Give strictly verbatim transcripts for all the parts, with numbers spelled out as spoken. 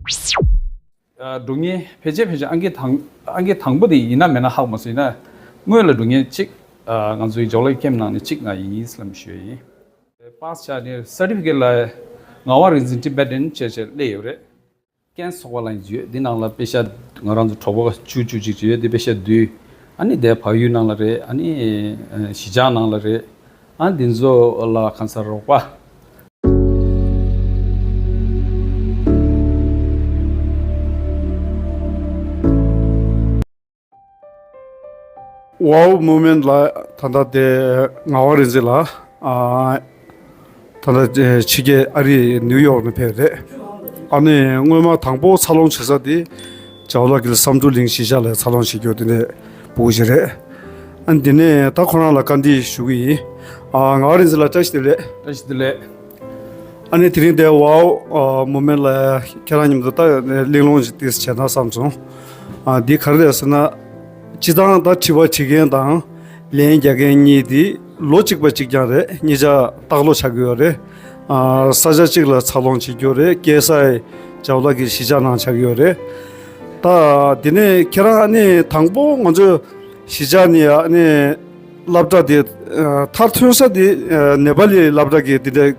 ཨ། འགྲོ་མཁན་ཕལ་ཆེར་ཕལ་ཆེར་ཨང་ཀི་དང་ཨང་ཀི་དང་པོ་དེ་ཡིན་ན་མེད་ན་ཧ་གོ་མ་སོང་། ཡིན་ན་སྔོན་ལ་འགྲོ་མཁན་གཅིག་ཨ། ང་ཚོའི་ཇོ་ལག་ཀེམ་ནང་ནས་གཅིག་ང་ཡིན་ལབ་ཞུ་ཡ་ཡིན། པཱ་སི་ཆགས་ནས་སར་ཊི་ཕི་ཀེ་ཊི་ལ་ངག་དབང་རིག་འཛིན་ཊི་བེ་ཊན་བྱས་བྱས་སླེབས་ཡོད་རེད། ཀན་ཚོགས་པ་ལ་ཡོད། འདི་ནང་ལ་པེ་ཤ་ང་རང་ཚོ་གྲོགས་པོ་བཅུ་བཅུ་གཅིག་ཅིག་ཡོད། འདི་པེ་ཤ་བསྡུས། ཨ་ནི་དེ་བལ་ཡུལ་ནང་ལ་རེད། ཨ་ནི་གཞིས་ཆགས་ནང་ལ་རེད། ཨ། འདི་ཚོ་ལ་གང་ཟག་རོགས་པ། ཝའོ་མུ་མེན་ལ་ད་ལྟ་དེ་ངག་དབང་རིག་འཛིན་ལགས། ཨ། ད་ལྟ་ཕྱི་རྒྱལ་ཨ་རི་ནིའུ་ཡོག་ནས་ཕེབས་རེད། ཨ་ནི་སྔོན་མ་དང་པོ་འཚར་ལོངས་བྱེད་ས་དེ་ཇོ་ལགས་ཀྱི་བསམ་གྲུབ་གླིང་གཞིས་ཆགས་ལ་འཚར་ལོངས་བྱེད་རྒྱུ་དེ་ནས་སྤུ་གུ་ཞིག་རེད། ཨ་ནི་དེ་ནས་ད་ཁོ་རང་ལ་བཀའ་འདྲི་ཞུ་གི་ཡིན། ཨ། ངག་དབང་རིག་འཛིན་ལགས་བཀྲ་ཤིས་བདེ་ལེགས། བཀྲ་ཤིས་བདེ་ལེགས། ཨ་ནི་དེ་རིང་དེ་ཝའོ་མུ་མེན་ལ་ཁྱེད་རང་མཉམ་དུ་ད་གླེང་སློང་ཞིག་ཏོག་ཙམ་བྱས་ན་བསམ་སོང་། ཨ། འདི་ག་རེ་རེད་ཟེར་ན། སྤྱི་བཏང་ད་དྲི་བ་དྲི་མཁན་དང་ལན་རྒྱག་མཁན་གཉིས་དེ་ལོ་གཅིག་པ་གཅིག་རྐྱང་རེད། གཉིས་ཆ་སྟག་ལོ་ཆགས་ཀྱི་ཡོད་རེད། ཨ། ས་ཆ་གཅིག་ལ་འཚར་ལོངས་བྱེད་ཀྱི་ཡོད་རེད། སྐྱེས་ས་ཡི་ཇོ་ལགས་ཀྱི་གཞིས་ཆགས་ནང་ཆགས་ཀྱི་ཡོད་རེད། ད་དེ་ནས་ཁྱེད་རང་ཨ་ནི་དང་པོ་ང་ཚོ་གཞིས་ཆགས་ནས་ཨ་ནི་སློབ་གྲྭ་དེ་ཨ་མཐར་ཐོན་ས་དེ་ཨ་ནེ་པ་ལི་སློབ་གྲྭ་གི་དེ་འདྲ་ཨ་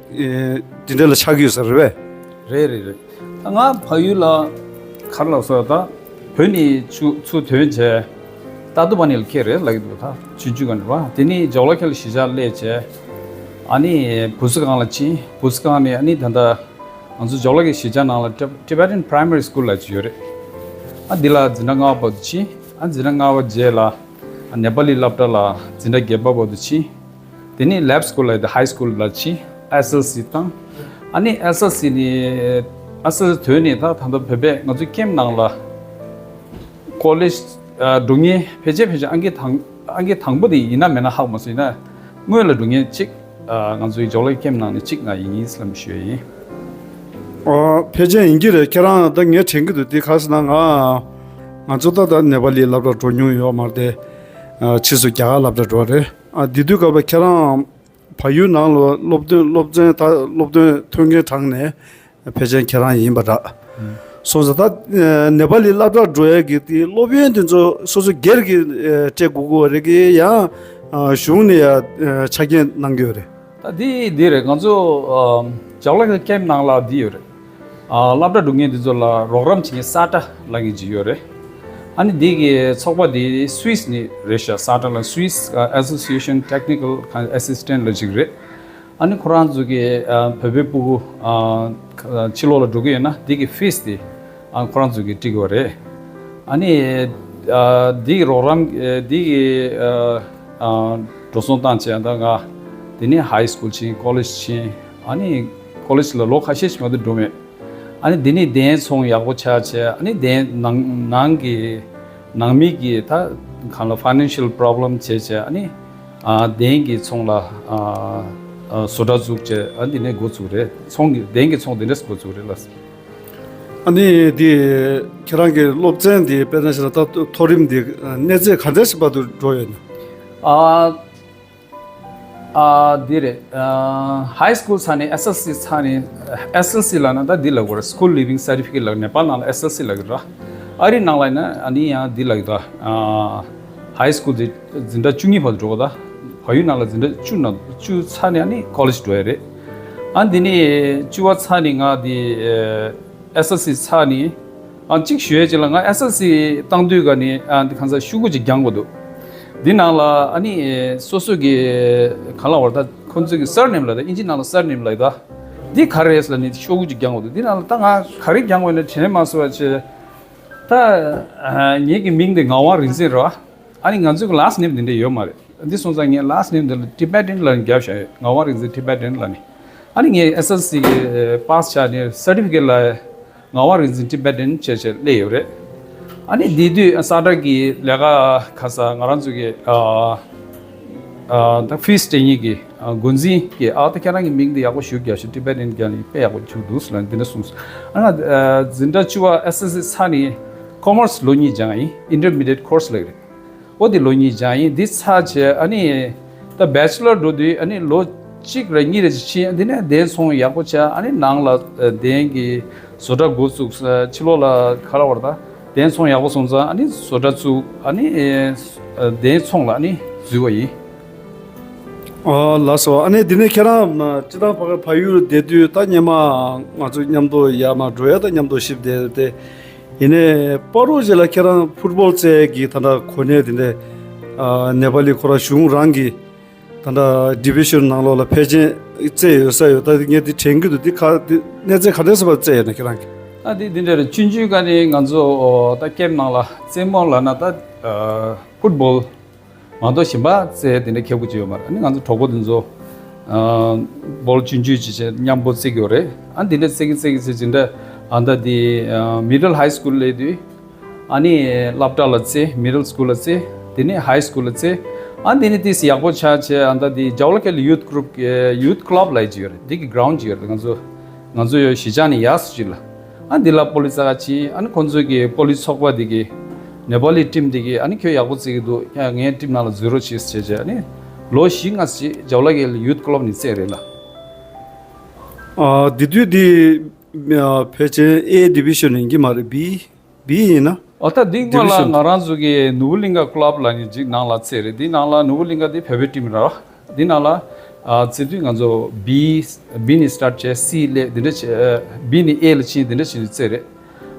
དེ་འདྲ་ལ་ཆགས་ཀྱི་ཡོད་ས་རེད་པས། རེད་རེད་རེད། ད་ང་བལ་ཡུལ་ལ་ག་རེ་ལབ་སོང་། ད་བོད་ནས་ཚུར་ཚུར་ཐོན་བྱས་ད་ཏུ་པ་ནི་ལ་ཁྱེད་རེད་ལབ་ཀྱི་འདུག་ད་ཆུང་ཆུང་ག་ནས་བ་དེ་ནས་ཇོ་ལགས་ཁྱེད་ལ་གཞིས་ཆགས་སླེབས་བྱས། ཨ་ནི་བུ་གསོ་ཁང་ལ་ཕྱིན། བུ་གསོ་ཁང་ནས་ཨ་ནི་ད་ལྟ་ང་ཚོ་ཇོ་ལགས་ཀྱི་གཞིས་ཆགས་ནང་ལ་Tib- Tibetan Primary School ལབ་ཅིག་ཡོད་རེད། ཨ་འདི་ལ་འཛིན་གྲྭ་ལྔ་པ་བར་དུ་ཕྱིན། ཨ་འཛིན་གྲྭ་ལྔ་པ་རྗེས་ལ་ཨ་ནེ་པ་ལི་སློབ་གྲྭ་ལ་འཛིན་གྲྭ་བརྒྱད་པ་བར་དུ་ཕྱིན། དེ་ནས་Lab School ལབ་དེ་High School ལ་ཕྱིན། ཨེས་ཨེལ་སི་བཏང་། ཨ་ནི་ཨེས་ཨེལ་སི་ནས་ཨེས་ཨེལ་སི་ཐོན་ནས་ད་ད་ལྟ་བོད་པས་ང་ཚོའི་ཀེམ་ནང་ལ་ཀོ་ལེཇ་ཨ་འགྲོ་མཁན་ཕལ་ཆེར་ཕལ་ཆེར་ཨང་ཀི་དང་ཨང་ཀི་དང་པོ་དེ་ཡིན་ན་མེད་ན་ཧ་གོ་མ་སོང་། ཡིན་ན་སྔོན་ལ་འགྲོ་མཁན་གཅིག་ཨ་ང་ཚོའི་ཇོ་ལགས་ཀེམ་ནང་ནས་གཅིག་ང་ཡིན་ལབ་ཞུ་ཡ་ཡིན། ཨ་ཕལ་ཆེར་ཡིན་གྱི་རེད། ཁྱེད་རང་ད་ངས་དྲན་གྱི་འདུག་དེ་ག་ཟེར་ན་ང་ང་ཚོ་ད་ད་ནེ་པ་ལི་སློབ་གྲྭ་འགྲོ་མྱོང་ཡོད་མ་རེད་དེ། ཨ་ཕྱིས་སུ་རྒྱ་གར་སློབ་གྲྭ་འགྲོ་བ་རེད། ཨ་དེ་དུས་སྐབས་ལ་ཁྱེད་རང་བལ་ཡུལ་ནང་ལ་སློབ་སྟོན་སློབ་ཚན་ད་སློབ་སྟོན་ཐོན་མཁན་གྲས་ནས་ཕལ་ཆེར་ཁྱེད་རང་ཡིན་པ་འདྲ། སོང་ཙང་ད་ནེ་པ་ལི་སློབ་གྲྭ་འགྲོ་ཡ་གི་དེ་སློབ་ཡོན་དེ་ཚོ་སོ་སོ་སྒེར་གྱིས་སྤྲད་དགོས་ཀྱི་རེད་གི་ཡང་གཞུང་ནས་ཡ་ཆ་རྐྱེན་གནང་གི་ཡོད་རེད། ད་འདི་འདི་རེད། ང་ཚོ་ཇོ་ལགས་ཀེམ་ནང་ལ་འདི་ཡོད་རེད། ཨ་སློབ་གྲྭ་འགྲོ་མཁན་དེ་ཚོ་ལ་རོགས་རམ་བྱེད་མཁན་སཱ་ཊ་ལབ་མཁན་ཅིག་ཡོད་རེད། ཨ་ནི་འདི་གི་ཚོགས་པ་འདི་སུད་སི་ནས་རེད་ཤག་སཱ་ཊ་ལ་Swiss Association Technical Assistant ལབ་ཅིག་རེད། ཨ་ནི་ཁོ་རང་ཚོ་གི་ཨ་བོད་པའི་སྤུ་གུ་ཨ་ཕྱི་ལོགས་ལ་འགྲོ་གི་ཡོད་ན་འདི་གི་ཕིས་དེ་ཨ་ཁོ་རང་ཚོ་གི་སྤྲད་དགོས་རེད། ཨ་ནི་ཨ་འདི་གི་རོགས་རམ་ཨ་འདི་གི་ཨ་ཨ་འགྲོ་སོང་བཏང་བྱས་ད་ང་དེ་ནས་ཧའི་སི་ཀུལ་ཕྱིན། ཀོ་ལེཇ་ཕྱིན། ཨ་ནི་ཀོ་ལེཇ་ལ་ལོ་ཁ་ཤས་ཤིག་མ་གཏོགས་འགྲོ་མེད། ཨ་ནི་དེ་ནས་གདན་ཚོང་ཡག་པོ་ཆགས་བྱས། ཨ་ནི་གདན་ནང་ནང་གི་ནང་མི་གི་ད་གང་ལ་ཕའི་ནན་ཤལ་པོ་རོབ་ལེམ་བྱས་བྱས། ཨ་ནི་ཨ་གདན་གི་ཚོང་ལ་ཨ་ཨ་བཟོ་གྲྭ་བཙུགས་བྱས། ཨ་འདི་ནས་འགོ་བཙུགས་རེད། ཚོང་གི་གདན་གི་ཚོང་དེ་འདྲས་འགོ་བཙུགས་རེད་ལགས། ཨ་ནི་དེ་ཁྱེད་རང་གི་སློབ་ཚན་དེ་དཔེར་ན་བྱས་ན་ད་མཐོ་རིམ་དེ་གནས་ཚད་ག་འདྲ་ཞིག་བར་དུ་འགྲོ་ཡོད་ན། ཨ་ཨ་འདི་རེད། ཨ་ཧའི་སི་ཀུལ་ཚར་ནས་ཨེས་ཨེལ་སི་ཚར་ནས། ཨེས་ཨེལ་སི་ལབ་ན་ད་འདི་ལབ་དགོས་རེད། སི་ཀུལ་ལི་བིང་སར་ཊི་ཕི་ཀེཊ་ལབ། ནེ་པཱལ་ནང་ལ་ཨེས་ཨེལ་སི་ལབ་ཀྱི་རེད། ཨ་རི་ནང་ལ་ཡིན་ན་ཨ་ནི་ཡང་འདི་ལབ་ཀྱི་འདུག་ཨ་ཧའི་སི་ཀུལ་དེ་འཛིན་གྲྭ་བཅུ་གཉིས་བར་དུ་འགྲོ་དགོས། ད་བལ་ཡུལ་ནང་ལ་འཛིན་གྲྭ་བཅུ་ནང་བཅུ་ཚར་ནས་ཨ་ནི་ཀོ་ལེཇ་འགྲོ་ཡ་རེད། ཨ་འདི་ནས་བཅུ་པ་ཚར་ནས་ང་དེ་ཨེས་ཨེལ་སི་ཚར་ནས། ཨ་གཅིག་ཞུ་ཡས་ཅིག་ལ། ང་ཨེས་ཨེལ་སི་བཏང་དུས་ག་ནས་ཨ་འདི་གང་ཟག་ཤོག་གུ་ཅིག་རྒྱག་དགོས་འདུག་འདི་ནང་ལ་ཨ་ནི་སོ་སོ་གི་གང་ལ་བར་ད་ཁོང་ཚོ་གི་སར་ནེམ་ལ། ད་ཨིན་ཇི་ནང་ལ་སར་ནེམ་ལ། ད་འདི་ག་རེ་རེད་ལབ་ནས་ཤོག་གུ་ཅིག་རྒྱག་དགོས་འདུག་འདི་ནང་ལ་ད་ང་ག་རེ་རྒྱག་དགོས་ན་དྲན་མ་སོང་བ་བྱས། ད་ཨ་ངེད་ཀྱི་མིང་འདི་ངག་དབང་རིག་འཛིན་རེད་བ། ཨ་ནི་ང་ཚོའི་ལཱ་སི་ནེམ་འདི་འདྲ་ཡོད་མ་རེད། འདི་སོང་ཙང་ངས་ལཱ་སི་ནེམ་འདི་ལ་ཊི་བེ་ཊན་ལབ་ནས་རྒྱབ་བཞག་ཡོད། ངག་དབང་རིག་འཛིན་ཊི་བེ་ཊན་ལབ་ནས། ཨ་ནི་ངས་ཨེས་ཨེལ་སི་གི་པཱ་སི་ཆགས་ནས་སར་ཊི་ཕི་ཀེཊ་ལ་ངག་དབང་རིག་འཛིན་ཊི་བེ་ཊན་བྱས་བྱས་སླེབས་ཡོད་རེད། ཨ་ནི་དེ་དུས་སཱ་ཊ་གི་ལས་ཀ་ཁ་ས་ང་རང་ཚོ་གི་ཨ་ཨ་ད་ཕིས་སྤྲད་མཁན་གི་ཨ་འགོ་འཛིན་གྱིས་ཨ་ད་ཁྱེད་རང་གི་མིང་འདི་ཡག་པོ་ཞེ་པོ་རྒྱག་ཤག་ཊི་བེ་ཊན་རྒྱག་ནས་དཔེ་ཡག་པོ་བྱུང་འདུག་ལབ་ནས་འདི་འདྲ་གསུངས་སོང་། ཨ་ང་ཨ་འཛིན་གྲྭ་བཅུ་པ་ཨེས་ཨེལ་སི་ཚར་ནས་ཀོ་མར་སི་ལོ་གཉིས་སྦྱངས་ཡིན། ཨིན་ཊར་མི་ཌི་ཡེཊ་ཀོར་སི་ལབ་ཀྱི་རེད། ཨོ་དེ་ལོ་གཉིས་སྦྱངས་ཡིན། འདི་ཚར་བྱས་ཨ་ནི་ད་བེ་ཆེ་ལར་འགྲོ་དུས་ཨ་ནི་ལོ་གཅིག་རེ་གཉིས་རེ་ཅིག་ཕྱིན། འདི་ནས་གདན་ཚོང་ཡག་པོ་བྱས། ཨ་ནི་ནང་ལ་ཨ་གདན་གྱི་ བཟོ་གྲྭ་འགོ་བཙུགས། ཕྱི་ལོགས་ལ་ག་རེ་བར་ད་གདན་ཚོང་ཡག་པོ་སོང་ཙང་ཨ་ནི་བཟོ་གྲྭ་བཙུགས། ཨ་ནི་ཨེ་གདན་ཚོང་ལ་ཨ་ནི་འཛུལ་བ་ཡིན། ཨ་ལགས་སོ། ཨ་ནི་འདི་ནས་ཁྱེད་རང་སྤྱིར་བཏང་ཕ་གི་ཕ་ཡུལ་བསྡད་དུས་ད་སྔོན་མ་ང་ཚོ་མཉམ་དུ་ཡར་མར་འགྲོ་ཡ་ད་མཉམ་དུ་གཤིབ་བསྡད་དེ། ཡིན་ནའི་སྤ་རོ་རྗེས་ལ་ཁྱེད་རང་ཕུཊ་བོལ་རྩེད་ཀྱི་ད་ལྟ་གོ་གནས་དེ་འདྲ་ནེ་པ་ལི་ཁོ་རང་གཞུང་རང་གི་ད་ལྟ་ཌི་བི་ཤན་ནང་ལོགས་ལ་ཕལ་ཆེར་རྩེད་ཡོད་ས་ཡོད། ད་ངས་འདི་དྲན་གྱི་འདུག་འདི་ག་འདི་གནས་ཚད་ག་འདྲ་ཟེར་བ་རྩེད་ཡོད་ན་ཁྱེད་རང་གི། ད་འདི་འདི་འདྲ་རེད། ཆུང་ཆུང་ག་ནས་ང་ཚོ་ད་ཀེམ་ནང་ལ་རྩེད་མོ་ལབ་ན་ད་ཕུཊ་བོལ་མ་གཏོགས་གཞན་པ་རྩེད་དེ་འདྲ་མཁས་པོ་ཅིག་ཡོད་མ་རེད། ཨ་ནི་ང་ཚོ་གྲོགས་པོ་དེ་ཚོ་བོལ་ཆུང་ཆུང་ཅིག་བྱས་མཉམ་པོ་རྩེ་གི་ཡོད་རེད། ཨ་ནི་དེ་འདྲ་རྩེ་གི་རྩེ་གི་རྩེ་ཅིག་འདྲ། ཨ་ད་དེ་མི་ཌལ་ཧའི་སྐུལ་སླེབས་དུས་ཨ་ནི་སློབ་གྲྭ་ལ་རྩེ། མི་ཌལ་སྐུལ་ལ་རྩེ། དེ་ནས་ཧའི་སྐུལ་ལ་རྩེ། ཨ་དེ་ནས་ཏིས་ཡག་པོ་ཆགས་བྱས། ཨ་ད་དེ་ཇའོ་ལ་ཁེལ་ཡུཐ་གུ་རུབ་ཡུཐ་ཀླབ་ལབ་ཅིག་ཡོད་རེད། དེ་གི་གྷ་རའུན་ཌ་ཅིག་ཡོད་རེད། ང་ཚོ་ང་ཚོ་ཡོད་གཞིས་ཆགས་ནས་ཡར་སུ་ཅིག་ལ། ཨ་འདི་ལ་སྤོ་ལོ་རྩེ་ག་ཕྱིན། ཨ་ནི་ཁོང་ཚོ་གི་སྤོ་ལོ་ཚོགས་པ་འདི་གི་ནེ་པ་ལི་ཊིམ་འདི་གི་ཨ་ནི་ཁྱོད་ཡག་པོ་རྩེ་གི་འདུག་ཡ་ངའི་ཊིམ་ནང་ལ་འཛུལ་རོགས་བྱེད་ཟེར་བྱས་བྱས། ཨ་ནི་ལོ་བཞི་ལྔ་ཅིག་ཇའོ་ལ་ཁེལ་ཡུཐ་ཀླབ་ནས་རྩེ་རེད་ལ། ཨ་དེ་དུས་འདི་ཕལ་ཆེར་ཨེ་ཌི་བི་ཤན་ཡིན་གྱི་མ་རེད། བི་བི་ཡིན་ན། ཨོ་ད་འདི་སྔོན་ལ་ང་རང་ཚོ་གི་ནོར་བུ་གླིང་ག་ཀླབ་ལབ་མཁན་ཅིག་ནང་ལ་རྩེ་རེད། འདི་ནང་ལ་ནོར་བུ་གླིང་ག་འདི་བོད་པའི་ཊིམ་རེད། འདི་ནང་ལ་ཨ་རྩེ་དུས་ང་ཚོ་བི་བི་ནས་སི་ཊར་བྱས། སི་སླེབས། འདི་འདྲ་བྱས། བི་ནས་ཨེ་ལ་ཕྱིན། འདི་འདྲ་བྱས་ནས་རྩེ་རེད།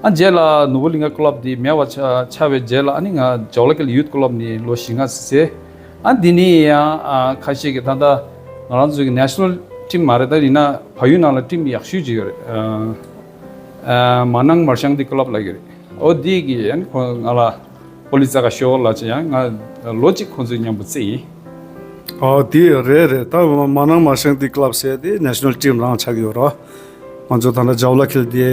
ཨ་རྗེས་ལ་ནོར་བུ་གླིང་ག་ཀླབ་འདི་མེད་པ་ཆགས་པའི་རྗེས་ལ་ཨ་ནི་ང་ཇའོ་ལ་ཁེལ་ཡུཐ་ཀླབ་ནས་ལོ་བཞི་ལྔ་རྩེ། ཨ་འདི་ནས་ཡང་ཨ་ཁ་ཤས་ཀྱིས་ད་ལྟ་ང་རང་ཚོ་གི་ནེ་ཤ་ནལ་ཊིམ་མ་རེད། ད་ཡིན་ན་བལ་ཡུལ་ནང་ལ་ཊིམ་ཡག་ཤོས་ཅིག་ཡོད་རེད། ཨ་མ་ནང་མར་ཤང་ཏི་ཀླབ་ལབ་ཀྱི་རེད། ཨོ་འདི་གི་ཨ་ནི་ཁོ་ང་ལ་སྤོ་ལོ་རྩེ་ག་ཤོག་ལབ་བྱས། ཡང་ང་ལོ་གཅིག་ཁོང་ཚོའི་མཉམ་པོ་རྩེ་ཡིན། ཨོ་དེ་རེད་རེད། ད་མ་ནང་མར་ཤང་ཏི་ཀླབ་ཟེར་དེ་ནེ་ཤ་ནལ་ཊིམ་རང་ཆགས་ཀྱི་ཡོད་རེད། ང་ཚོ་ད་ལྟ་ཇའོ་ལ་ཁེལ་དེ་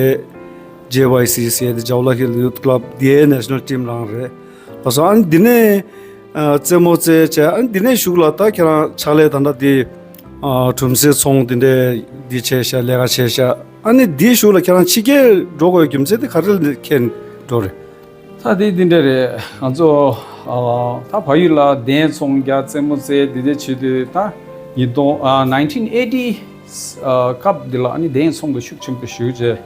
ཇེ་ཝའི་སི་ཟེར་དེ་ཇའོ་ལ་ཁེལ་ཡུཐ་ཀླབ་དེ་ནེ་ཤ་ནལ་ཊིམ་རང་རེད། ལགས་སོ། ཨ་ནི་འདི་ནས་ཨ་རྩེད་མོ་རྩེ་བྱས། ཨ་ནི་འདི་ནས་གཞུག་ལ་ད་ཁྱེད་རང་ཕྱག་ལས་ད་ལྟ་འདི་ཨ་གྲུམ་ཟེ་ཚོང་འདི་འདྲས་འདི་བྱས་ཤག་ལས་ཀ་བྱས་ཤག་ཨ་ནི་འདིའི་གཞུག་ལ་ཁྱེད་རང་ཕྱི་རྒྱལ་འགྲོ་དགོས་རྒྱུ་མཚན་དེ་ག་རེ་ལ་ཁྱེད་འགྲོ་རེད། ད་དེ་འདི་འདྲ་རེད། ང་ཚོ་ཨ་ད་བལ་ཡུལ་ལ་གདན་ཚོང་རྒྱག་རྩེད་མོ་རྩེ་འདི་འདྲ་བྱེད་དུས། ད་ཉིས་སྟོང་ཨ་ནའིན་ཊིན་ཨེ་ཊི་ཨ་སྐབས་འདི་ལ་ཨ་ནི་གདན་ཚོང་དེ་ཤུགས་ཆེན་པོ་ཞེ་པོ་ཅིག་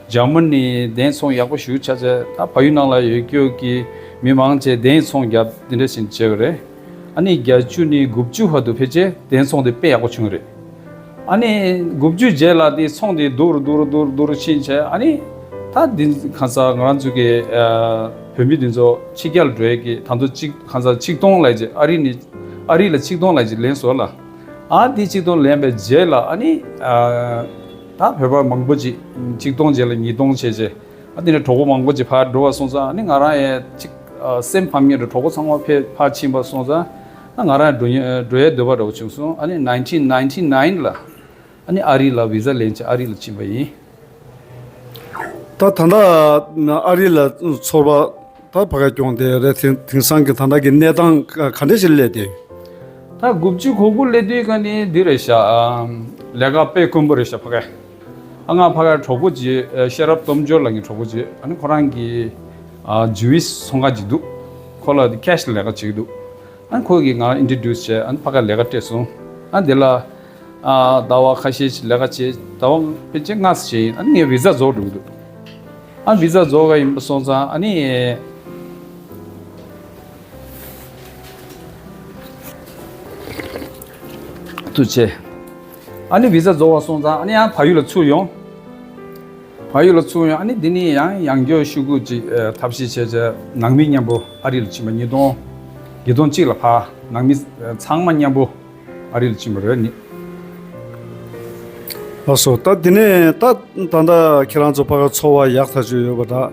འཇར་མ་ནི་གདན་ཚོང་ཡག་པོ་ཞེ་པོ་ཆགས་བྱས། ད་བལ་ཡུལ་ནང་ལ་ཡོད་རྒྱུ་གི་མི་མང་ཆེ་གདན་ཚོང་རྒྱབ་འདི་འདྲ་བྱས་བྱས་པ་རེད། ཨ་ནི་བརྒྱད་ཅུ་ནས་དགུ་བཅུ་བར་དུ་ཕལ་ཆེར་གདན་ཚོང་དེ་དཔེ་ཡག་པོ་བྱུང་རེད། ཨ་ནི་དགུ་བཅུ་རྗེས་ལ་དེ་ཚོང་དེ་སྡུག་རུ་སྡུག་རུ་སྡུག་རུ་སྡུག་རུ་ཕྱིན་བྱས། ཨ་ནི་ད་འདི་གང་ཟག་ང་རང་ཚོ་གི་ཨ་བོད་མི་འདི་ཚོ་ཕྱི་རྒྱལ་འགྲོ་ཡས་ཀྱི་ད་དུང་གཅིག་གང་ཟག་ཆིག་སྟོང་ལྷག་ཅིག་ཨ་རི་ནས་ཨ་རི་ལ་ཆིག་སྟོང་ལྷག་ཅིག་ལེན་སོང་ལ། ཨ་དེ་ཆིག་སྟོང་ལེན་པའི་རྗེས་ལ་ཨ་ནི་ཨ་ད་བོད་པ་མང་པོ་ཅིག་ཆིག་སྟོང་རྗེས་ལ་ཉིས་སྟོང་བྱས་བྱས། ཨ་དེ་ནས་གྲོགས་པོ་མང་པོ་ཅིག་ཕར་འགྲོ་བ་སོང་ཙང་། ཨ་ནི་ང་རང་ཡང་ཅིག་ཨ་སེམས་ཕམ་མཁན་འདྲ་གྲོགས་པོ་ཚང་མ་ཕར་ཕར་ཕྱིན་པ་སོང་ཙང་། ཨ་ང་རང་འགྲོ་ཡ་འགྲོ་ཡའི་འདོད་པ་འདྲ་བོ་བྱུང་སོང་། ཨ་ནི་ནའིན་ཊིན་ནའིན་ཊི་ནའིན་ལ་ཨ་ནི་ཨ་རི་ལ་བི་ཟ་ལེན་བྱས་ཨ་རི་ལ་ཕྱིན་པ་ཡིན། ད་ད་ལྟ་ཨ་རི་ལ་འཚོ་བ་ད་ཕ་ག་སྐྱོང་བསྡད་རེད། དེང་དེང་སང་གི་ད་ལྟ་གི་གནས་སྟངས་ག་འདྲ་ཞིག་སླེབས་བསྡད་ཡོད། ད་དགུ་བཅུ་གོ་དགུ་སླེབས་དུས་ག་ནི་འདི་རེད་ཤག་ཨམ་ལས་ཀ་དཔེ་དཀོན་པོ་རེད་ཤག་ཕ་ག་ཨ་ང་ཕ་ག་གྲོགས་པོ་ཅིག་ཨ་ཤེས་རབ་སྟོབས་འབྱོར་ལབ་མཁན་གྲོགས་པོ་ཅིག་ཨ་ནི་ཁོ་རང་གི་ཨ་ཇུ་ཝིས་ཚོང་ཁང་ཅིག་འདུག་ཁོ་ལ་ཀེཤ་ལས་ཀ་བྱེད་ཀྱི་འདུག་ཨ་ནི་ཁོ་གིས་ང་ཨིན་ཊྲོ་ཌིའུ་སི་བྱས། ཨ་ནི་ཕ་ག་ལས་ཀ་སྤྲད་སོང་། ཨ་ནི་དེ་ལ་ཨ་ཟླ་བ་ཁ་ཤས་ཤིག་ལས་ཀ་བྱས། ཟླ་བ་ཕལ་ཆེར་ལྔ་ཙམ་བྱས་ཡིན། ཨ་ནི་ངའི་བི་ཟ་རྫོགས་འགྲོ་གི་འདུག་ཨ་བི་ཟ་རྫོགས་ག་ཡིན་པ་སོང་ཙང་། ཨ་ནི་ཐུགས་རྗེ་ཆེ། ཨ་ནི་བི་ཟ་རྫོགས་པ་སོང་ཙང་། ཨ་ནི་ཡང་བལ་ཡུལ་ལ་ཚུར་ཡོང་། བལ་ཡུལ་ལ་ཚུར་ཡོང་། ཨ་ནི་འདི་ནས་ཡང་ཡང་སྐྱར་ཤོག་གུ་ཅིག་ཨ་ཐབས་ཤེས་བྱས་བྱས་ནང་མི་མཉམ་པོ་ཨ་རི་ལ་ཕྱིན་པ། ཉིས་སྟོང་ཉིས་སྟོང་གཅིག་ལ་ཕར་ནང་མི་ཨ་ཚང་མ་མཉམ་པོ་ཨ་རི་ལ་ཕྱིན་པ་རེད་ནི། ལགས་སོ། ད་འདི་ནས་ད་ད་ལྟ་ཁྱེད་རང་ཚོ་ཕ་ག་འཚོ་བ་ཡག་ཐག་ཆོད་ཡོད་པ་འདྲ།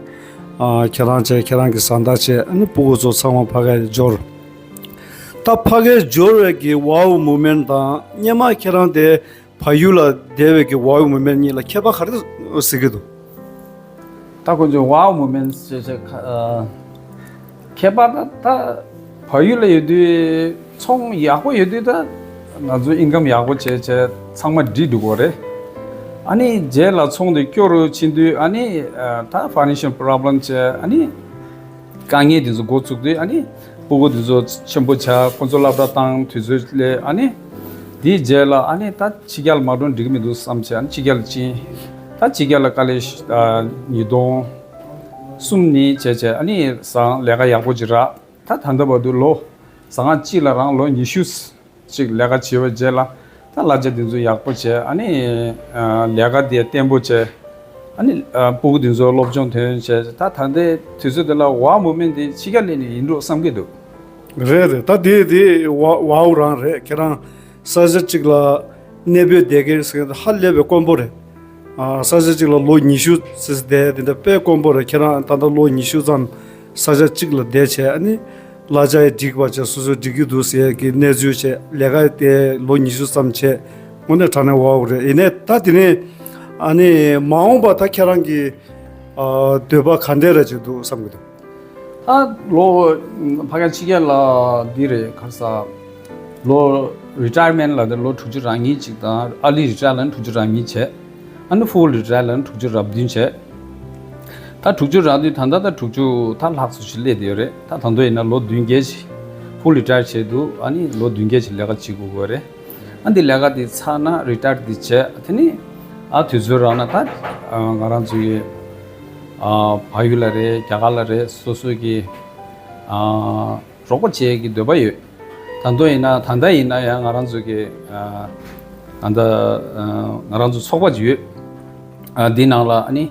ཨ་ཁྱེད་རང་བྱས། ཁྱེད་རང་གི་བཟའ་ཟླ་བྱས། ཨ་ནི་སྤུ་གུ་ཚོ་ཚང་མ་ཕ་ག་འབྱོར། ད་ཕ་ག་འབྱོར་བའི་གི་ཝའོ་མུ་མེན་ཊི་དང་སྔོན་མ་ཁྱེད་རང་དེ་བལ་ཡུལ་ལ་བསྡད་པའི་གི་ཝའོ་མུ་མེན་ཊི་གཉིས་ལ་ཁྱད་པར་ག་རེ་གཟིགས་ཀྱི་འདུག་ད་ཁོ་ཚོའི་ཝའོ་མུ་མེན་ཊི་ཟེར་བྱས་ཁ་ཨ་ཁྱད་པར་ད་ད་བལ་ཡུལ་ལ་ཡོད་དུས་ཚོང་ཡག་པོ་ཡོད་དུས། ད་ང་ཚོ་ཨིན་ཀམ་ཡག་པོ་བྱས་བྱས་ཚང་མ་འགྲིག་འགྲོ་གི་རེད། ཨ་ནི་རྗེས་ལ་ཚོང་དེ་སྐྱོ་རུ་ཕྱིན་དུས། ཨ་ནི་ཨ་ད་ཕ་ནན་ཤལ་པོ་རོབ་ལེམ་བྱས། ཨ་ནི་དཀའ་ངལ་དེ་ཚོ་འགོ་བཙུགས་དུས། ཨ་ནི་སྤུ་གུ་དེ་ཚོ་ཆེན་པོ་ཆགས། ཁོ་ཚོ་སློབ་གྲྭ་བཏང་། དུས་ཚོད་སླེབས། ཨ་ནི་དེའི་རྗེས་ལ་ཨ་ནི་ད་ཕྱི་རྒྱལ་མ་འགྲོ་འགྲིག་གི་མི་འདུག་བསམ་བྱས། ཨ་ནི་ཕྱི་རྒྱལ་ཕྱིན། ད་ཕྱི་རྒྱལ་ལ་དཀའ་ལས་ཤ་ཨ་ཉིས་སྟོང་གསུམ་ནས་བྱས་བྱས་ཨ་ནི་ཟང་ལས་ཀ་ཡག་པོ་ཅིག་རག་ད་ད་ལྟ་བར་དུ་ལོ་ཟང་ང་གཅིག་ལ་རང་ལོ་ཉི་ཤུ་ཅིག་ལས་ཀ་བྱས་པའི་རྗེས་ལ་ད་གླ་ཆ་དེ་ཚོ་ཡག་པོ་བྱས་ཨ་ནི་ཨ་ལས་ཀ་དེ་བརྟན་པོ་བྱས་ཨ་ནི་ཨ་སྤུ་གུ་དེ་ཚོ་སློབ་སྦྱོང་ཐོན་བྱས་ད་ད་ལྟའི་དུས་ཚོད་དེ་ལ་ཝའོ་མུ་མེན་ཊི་དེ་ཕྱི་རྒྱལ་ལ་ནས་ཡིན་འགྲོ་བསམ་གྱི་འདུག་རེད་རེད། ད་དེ་དེ་ཝ་ཝའོ་རང་རེད། ཁྱེད་རང་ས་ཆ་གཅིག་ལ་གནས་སྤོས་བསྡད་མཁན་ཟེར་མཁན་དེ་ཧ་ལས་པའི་དཀོན་པོ་རེད། ཨ་ས་ཆ་གཅིག་ལ་ལོ་ཉི་ཤུ་ཙམ་བསྡད་དེ་འདྲ་དཔེ་དཀོན་པོ་རེད། ཁྱེད་རང་ད་ལྟ་ལོ་ཉི་ཤུ་ཙམ་ས་ཆ་གཅིག་ལ་བསྡད་བྱས་ཨ་ནི་གླ་ཆ་ཡང་འགྲིག་པ་བྱས་སོ་སོས་འགྲིག་གི་འདུག་ཟེར་གི་གནས་ཚུལ་བྱས་ལས་ཀ་དེ་ལོ་ཉི་ཤུ་ཙམ་བྱས་དངོས་གནས་དྲང་གནས་ཝའོ་རེད། ཡིན་ནའི་ད་དེ་ནས་ཨ་ནི་མ་འོངས་པ་ད་ཁྱེད་རང་གི་ཨ་འདོད་པ་ག་འདྲས་ར་ཅིག་འདུག་བསམ་གི་འདུག་ད་ལོ་ཕ་ག་ཕྱི་རྒྱལ་ལ་འདི་རེད་ག་རེ་ཟ། ལོ་རི་ཊ་ཡར་མེན་ཊི་ལ་དེ་ལོ་དྲུག་ཅུ་རག་མཁན་ཅིག་དང་ཨར་ལི་རི་ཊ་ཡར་ལ་ནི་དྲུག་ཅུ་རག་མཁན་བྱས། ཨ་ནི་ཕུལ་རི་ཊ་ཡར་ལ་ནི་དྲུག་ཅུ་རག་བདུན་བྱས། ད་དྲུག་ཅུ་རག་དུས་ད་ལྟ་ད་དྲུག་ཅུ་ད་ལྷག་ཙམ་ཞིག་སླེབས་བསྡད་ཡོད་རེད། ད་ད་དུང་ཡིན་ན་ལོ་བདུན་བརྒྱད་ཅིག་ཕུལ་རི་ཊ་ཡར་བྱས་འདུག་ཨ་ནི་ལོ་བདུན་བརྒྱད་ཅིག་ལས་ཀ་བྱེད་དགོས་ཀྱི་རེད། ཨ་འདི་ལས་ཀ་འདི་ཚར་ན་རི་ཊ་ཡར་འདི་བྱས་དེ་ནི་ཨ་དུས་ཚོད་རག་ན་ད་ང་རང་ཚོ་གི་ཨ་བལ་ཡུལ་ལ་རེད། རྒྱ་གར་ལ་རེད། སོ་སོ་གི་ཨ་རོགས་པ་བྱེད་ཀྱི་འདོད་པ་ཡོད། ད་དུང་ཡིན་ན་ད་ལྟ་ཡིན་ན་ཡང་ང་རང་ཚོ་གི་ཨ་ད་ལྟ་ཨ་ང་རང་ཚོ་ཚོགས་པ་ཅིག་ཡོད། ཨ་འདི་ནང་ལ་ཨ་ནི་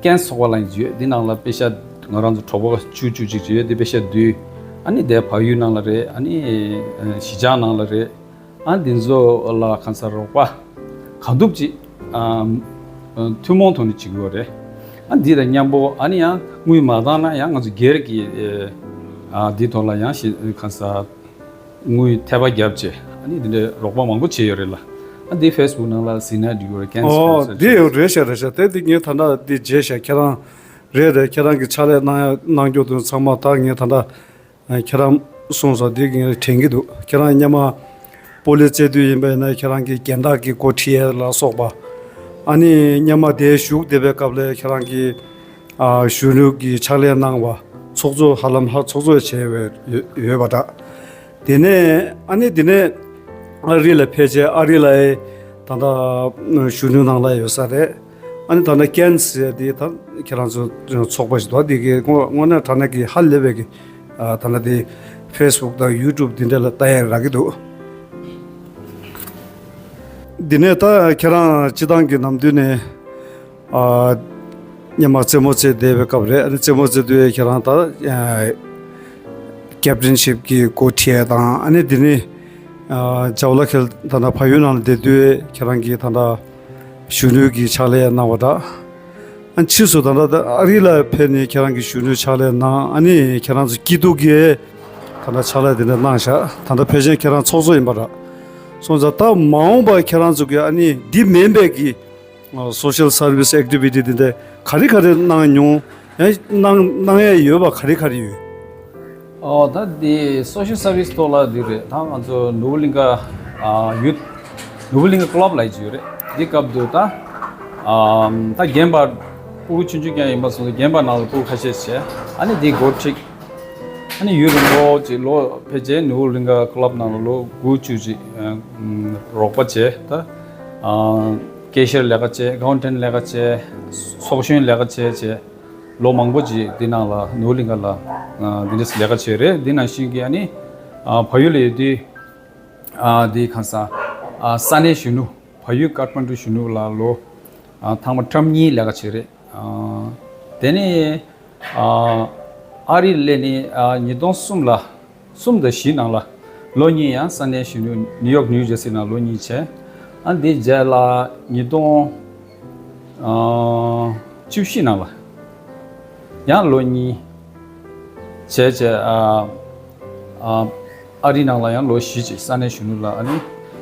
ཀན་སི་ཚོགས་པ་ལབ་ཡག་ཅིག་ཡོད། འདི་ནང་ལ་པེ་ཤ་ང་རང་ཚོ་གྲོགས་པོ་བཅུ་བཅུ་ཅིག་ཅིག་ཡོད། འདི་པེ་ཤ་བསྡུས་ཨ་ནི་དེ་བལ་ཡུལ་ནང་ལ་རེད། ཨ་ནི་ཨ་གཞིས་ཆགས་ནང་ལ་རེད། ཨ་འདི་ཚོ་ལ་གང་ཟག་རོགས་པ་གང་ཐུབ་ཅིག་ཨ་ཨ་ཐུན་མོང་ཐོག་ནས་བྱེད་ཀྱི་ཡོད་རེད། ཨ་འདི་དང་མཉམ་པོ་ཨ་ནི་ཡང་དངུལ་མ་བཏང་ན་ཡང་ང་ཚོ་སྒེར་གྱི་ཨ་འདི་ཐོག་ལ་ཡང་ཞེ་གང་ཟག་དངུལ་ཐེ་བ་བརྒྱབ་བྱས་ཨ་ནི་འདི་འདྲའི་རོགས་པ་མང་པོ་བྱས་ཡོད་རེད་ལ། ཨ་འདི་ཕེ་སི་བུག་ནང་ལ་གཟིགས་ན་འགྲིག་ཡོད་རེད། ཀན་སི་ཨོ་ཕེ་སི་འདི་ཡོད་རེད་ཤག་རེད་ཤག་དེ་འདི་ངས་ད་ལྟ་འདི་བརྗེད་ཤག་ཁྱེད་རང་རེད་རེད། ཁྱེད་རང་གི་ཕྱག་ལས་གནང་ཡ་གནང་རྒྱུ་དང་ཚང་མ་ད་ངས་ད་ལྟ་ཁྱེད་རང་གསུངས་སོང་། འདི་ངས་དྲན་གྱི་འདུག་ཁྱེད་རང་སྔོན་མ་སྤོ་ལོ་རྩེད་དུས་ཡིན་པ་ཡིན་ན་ཁྱེད་རང་གི་རྒན་བདག་གི་འགོ་ཁྲིད་ཡས་ལ་སོགས་པ། ཨ་ནི་སྔོན་མ་དེ་བཞུགས་བསྡད་པའི་སྐབས་ལ་ཁྱེད་རང་གི་ཨ་གཞོན་ནུ་གི་ཕྱག་ལས་གནང་བ་ཚོགས་གཙོ་ཧ་ལམ་ཧ་ཚོགས་གཙོ་བྱས་པའི་ཡོད་ཡོད་པ་འདྲ། དེ་ནས་ཨ་ནི་དེ་ནས་ཨ་རི་ལ་ཕེབས་བྱས་ཨ་རི་ལ་ད་ལྟ་གཞོན་ནུ་ནང་ལ་ཡོད་ས་རེད། ཨ་ནི་ད་ནི་ཀན་སི་ཟེར་དེ་ད་ཁྱེད་རང་ཚོ་ཚོགས་པ་ཞིག་འདུག་དེ་གི་དངོས་དངོས་གནས་དྲང་གནས་ཀྱི་ཧ་ལས་པའི་གི་ཨ་ད་ལྟ་དེ་ཕེ་སི་བུག་དང་ཡུ་ཊུབ་དེ་འདྲ་ལ་ལྟ་ཡ་རག་གི་འདུག་དེ་ནས་ད་ཁྱེད་རང་སྤྱི་བཏང་གི་ནམ་དུས་ནས་ཨ་སྔོན་མ་རྩེད་མོ་རྩེ་བསྡད་པའི་སྐབས་རེད། ཨ་ནི་རྩེད་མོ་རྩེ་དུས་ཁྱེད་རང་ད་ཨ་ཀེབ་ཊན་ཤིབ་ཀྱི་འགོ་ཁྲིད་དང་ཨ་ནི་དེ་ནས་ཨ་ཇའོ་ལ་ཁེལ་ད་ལྟ་བལ་ཡུལ་ནང་ལ་བསྡད་དུས་ཁྱེད་རང་གིས་ད་ལྟ་གཞོན་ནུ་གི་ཕྱག་ལས་གནང་བ་འདྲ། ཨ་ཕྱིས་སུ་ད་ལྟ་ཨ་རི་ལ་ཕེབས་ནས་ཁྱེད་རང་གི་གཞོན་ནུའི་ཕྱག་ལས་གནང་། ཨ་ནི་ཁྱེད་རང་ཚོ་སྐྱིད་སྡུག་གི་ད་ལྟ་ཕྱག་ལས་དེ་འདྲ་གནང་བཞག་ད་ལྟ་ཕལ་ཆེར་ཁྱེད་རང་ཚོགས་གཙོ་ཡིན་པ་རེད། སོང་ཙང་ད་མ་འོངས་པར་ཁྱེད་རང་ཚོ་གི་ཨ་ནི་འདི་མིན་པའི་གི་སོ་ཤལ་སར་བིས་ཨེག་ཊི་བི་ཊི་དེ་འདྲ་ག་རེ་ག་རེ་གནང་མྱོང་། ཡང་གནང་གནང་ཡས་ཡོད་པ་ག་རེ་ག་རེ་ཡོད། ཨོ་ད་འདི་སོ་ཤལ་སར་བིས་ཐོག་ལ་འདི་རེད། ད་ང་ཚོ་ནོར་བུ་གླིང་ག་ཨ་ཡུཐ་ནོར་བུ་གླིང་ག་ཀླབ་ལབ་ཡག་ཅིག་ཡོད་རེད། འདི་སྐབས་དུ་ད་ཨམ་ད་རྒན་པ་ཕྲུ་གུ་ཆུང་ཆུང་རྐྱང་ཡིན་པ་སོང་ཙང་རྒན་པ་ནང་ལ་ཕྲུ་གུ་ཁ་ཤས་བྱས། ཨ་ནི་འདི་འགོ་ཁྲིད། ཨ་ནི་ཡུན་རིང་པོ་ཅིག་ལོ་ཕལ་ཆེར་ནོར་བུ་གླིང་ག་ཀླབ་ནང་ལ་ལོ་དགུ་བཅུ་ཅིག་ཨམ་རོགས་པ་བྱས། ད་ཨ་ཀེ་ཤི་ཡར་ལས་ཀ་བྱས། ཨ་ཀའུན་ཊན་ཊི་ལས་ཀ་བྱས། ཚོགས་གཞོན་ལས་ཀ་བྱས་བྱས། ལོ་མང་པོ་ཅིག་འདི་ནང་ལ་ནོར་བུ་གླིང་ག་ལ་ཨ་འདི་འདྲས་ལས་ཀ་བྱས་རེད། འདི་ནང་བཞིན་གྱི་ཨ་ནི་ཨ་བལ་ཡུལ་ལ་ཡོད་དུས་ཨ་འདི་གང་ས་ཨ་ས་གནས་གཞོན་ནུ་བལ་ཡུལ་ཀཏ་མན་ཌུ་གཞོན་ནུ་ལ་ལོ་ཨ་ཐེངས་མ་ཁྲི་གཉིས་ལས་ཀ་བྱས་རེད། ཨ་དེ་ནས་ཨ་ཨ་རི་སླེབས་ནས་ཨ་ཉིས་སྟོང་གསུམ་ལ་གསུམ་དང་བཞི་ནང་ལ་ལོ་གཉིས་ཡང་ས་གནས་གཞོན་ནུ་ནིའུ་ཡོག་ནིའུ་ཇར་སི་ནང་ལོ་གཉིས་བྱས། ཨ་འདི་རྗེས་ལ་ཉིས་སྟོང་ཨ་བཅུ་བཞི་ནང་ལ་ཡང་ལོ་གཉིས་བྱས་བྱས་ཨ་ཨ་ཨ་རི་ནང་ལ་ཡང་ལོ་བཞི་ཅིག་ས་གནས་གཞོན་ནུ་ལ་ཨ་ནི་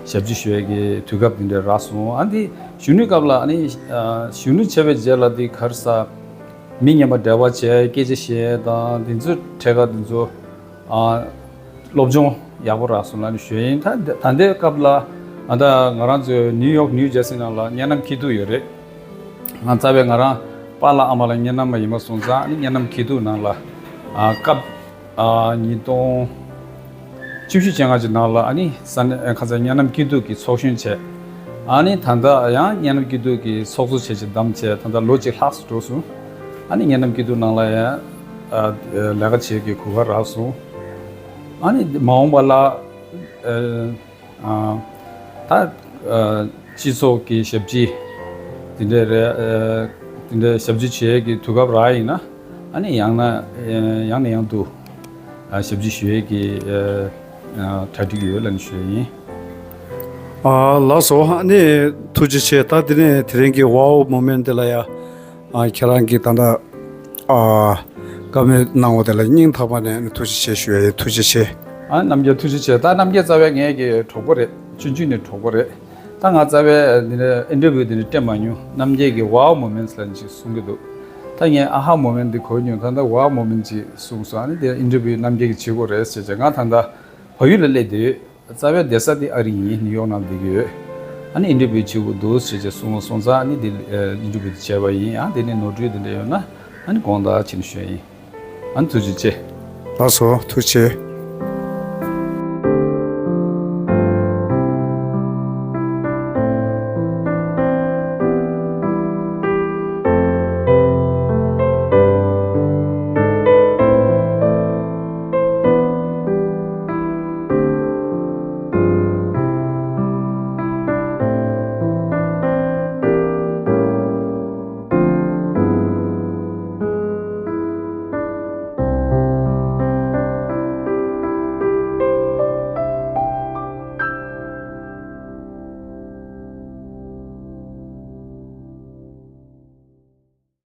ཞབས་ཕྱི་ཞུ་ཡས་ཀྱི་དུས་སྐབས་འདི་འདྲ་རག་སོང་། ཨ་འདི་གཞོན་ནུའི་སྐབས་ལ་ཨ་ནི་ཨ་གཞོན་ནུ་བྱས་པའི་རྗེས་ལ་འདི་ག་རེ་ཟ་མི་ངན་པ་འབྲེལ་བ་བྱས་སྐད་ཆ་བཤད་དང་འདི་ཚོ་ཐད་ཀར་འདི་ཚོ་ཨ་སློབ་སྦྱོང་ཡག་པོ་རག་སོང་ལབ་ནས་ཞུ་ཡིན། ད་ད་ལྟའི་སྐབས་ལ་ཨ་ད་ང་རང་ཚོའི་ནིའུ་ཡོག་ནིའུ་ཇར་སི་ནང་ལ་གཉའ་ནམ་སྐྱིད་སྡུག་ཡོད་རེད། ང་རྩ་བའི་ང་རང་པཱ་ལགས་ཨ་མ་ལགས་གཉའ་ནམ་མ་ཡིན་པ་སོང་ཙང་ཨ་ནི་གཉའ་ནམ་སྐྱིད་སྡུག་ནང་ལ་ཨ་སྐབས་ཨ་ཉིས་སྟོང་བཅུ་བཞི་བཅོ་ལྔ་ཅིག་ནང་ལ་ཨ་ནི་ས་གནས་ཁ་ཚ་གཉའ་ནམ་སྐྱིད་སྡུག་གི་ཚོགས་གཞོན་བྱས། ཨ་ནི་ད་ལྟ་ཡང་སྙན་ནམ་སྐྱིད་སྡུག་གི་ཚོགས་གཙོ་བྱས་བྱས་བདམས་བྱས་ད་ལྟ་ལོ་གཅིག་ལྷག་ཙམ་འགྲོ་སོང་། ཨ་ནི་སྙན་ནམ་སྐྱིད་སྡུག་ནང་ལ་ཡང་ཨ་ལས་ཀ་བྱེད་ཀྱི་གོ་སྐབས་རག་སོང་། ཨ་ནི་མ་འོངས་པ་ལ་ཨ་ཨ་ད་ཨ་སྤྱི་ཚོགས་ཀྱི་ཞབས་ཕྱི་དེ་འདྲ་རེད། ཨ་དེ་འདྲ་ཞབས་ཕྱི་བྱེད་ཀྱི་དུས་སྐབས་རག་ཡིན་ན་ཨ་ནི་ཡང་ན་ཡང་ནས་ཡང་དུ་ཨ་ཞབས་ཕྱི་ཞུ་ཡས་ཀྱི་ཨ་ཨ་གྲ་སྒྲིག་ཡོད་ལབ་ནས་ཞུ་ཡས་ཡིན། ཨ་ལགས་སོ། ཨ་ནི་ཐུགས་རྗེ་ཆེ། ད་དེ་ནས་དེ་རིང་གི་ཝའོ་མོ་མེན་ཊི་དེ་ལ་ཡ། ཨ་ཁྱེད་རང་གིས་ད་ལྟ་ཨ་བཀའ་མོལ་གནང་བ་དེ་ལ་སྙིང་ཐག་པ་ནས་ཐུགས་རྗེ་ཆེ་ཞུ་ཡ་ཡིན། ཐུགས་རྗེ་ཆེ། ཨ་རྣམ་རྒྱལ་ཐུགས་རྗེ་ཆེ། ད་རྣམ་རྒྱལ་རྩ་བའི་ངའི་གི་གྲོགས་པོ་རེད། ཆུང་ཆུང་ནས་གྲོགས་པོ་རེད། ད་ང་རྩ་བའི་འདི་འདྲ་ཨིན་ཊར་བིའུ་འདི་འདྲ་སྤྲད་མ་མྱོང་། རྣམ་རྒྱལ་གི་ཝའོ་མོ་མེན་ཊི་ལབ་ནས་ཅིག་གསུང་གི་འདུག་ད་ངས་ཨ་ཧ་མོ་མེན་ཊི་འདི་གོ་མྱོང་། ད་ལྟ་ཝའོ་མོ་མེན་ཊི་ཅིག་གསུངས་སོང་། ཨ་ནི་དེ་ཨིན་ཊར་བིའུ་རྣམ་རྒྱལ་གྱིས་བྱེད་དགོས་རེད་ཟེར་བྱས། ང་ད་ལྟ་བལ་ཡུལ་ལ་སླེབས་བསྡད་ཡོད། རྩ་བའི་བསྡད་ས་དེ་ཨ་རི་ཡིན། ནིའུ་ཡོག་ནང་བསྡད་ཀྱི་ཡོད། ཨ་ནི་ཨིན་ཊར་བིའུ་བྱེད་དགོས་འདུག་ཟེར་བྱས་གསུངས་སོང་ཙང་། ཨ་ནི་དེ་ཨིན་ཊར་བིའུ་དེ་བྱས་པ་ཡིན། ཨ་དེ་ནས་ནོར་འཁྲུལ་དེ་འདྲ་ཡོད་ན་ཨ་ནི་དགོངས་དག་ཆེན་ཞུ་ཡ་ཡིན། ཨ་ནི་ཐུགས་རྗེ་ཆེ། ལགས་སོ། ཐུགས་རྗེ་ཆེ།